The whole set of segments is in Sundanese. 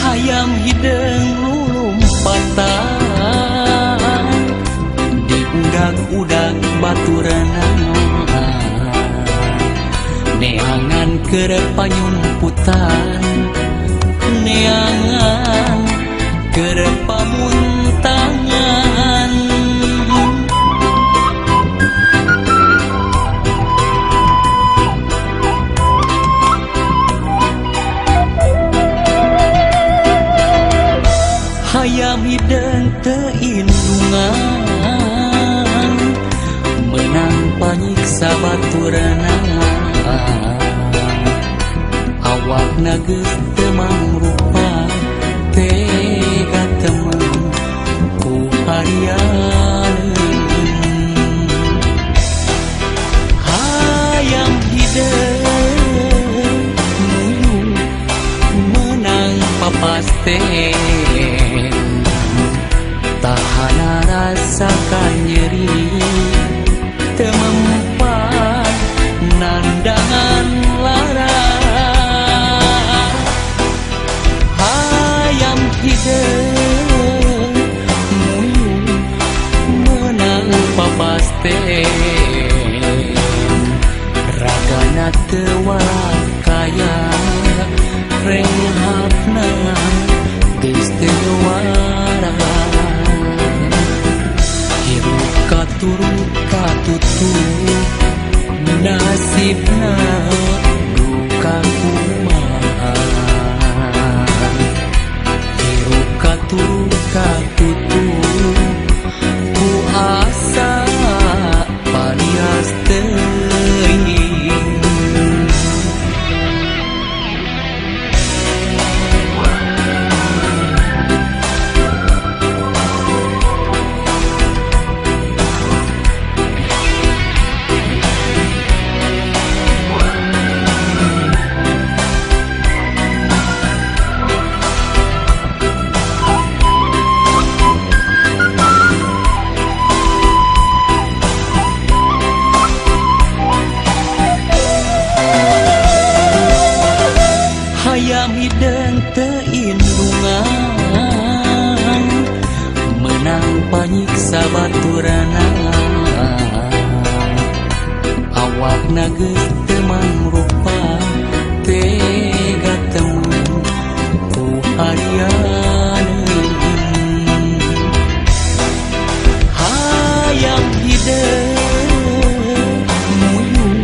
Hayam hideung lulumpatan di udag-udag baturanana, neangan keur panyumputan, neangan keur pamuntangan. Hayam hideung teu indungan, meunang panyiksa baturanana, awakna geus teu mangrupa, tega temeng ku harianeun. Hayam hideung muyuh meunang papasten, tahana rasa kanyeri, teu mempan nandangan lara. Hayam hideung muyuh meunang papasten, ragana teu kaya, renghapna geus teu waras. Hirup katuru katutu, nasibna duka kumaha. Hirup katuru katutu, ku asa palias teuing. Hayam hideung teu indungan, meunang panyiksa baturanana, awakna geus teu mangrupa, tega temeng ku harianeun. Hayam hideung muyuh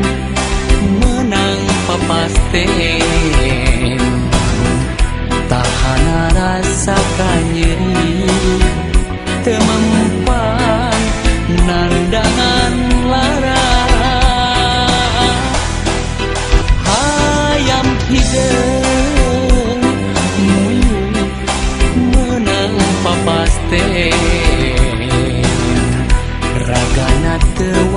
meunang papasten, tahana rasa kanyeri, teu mempan nandangan lara. Hayam hideung muyuh meunang papasten, ragana teu.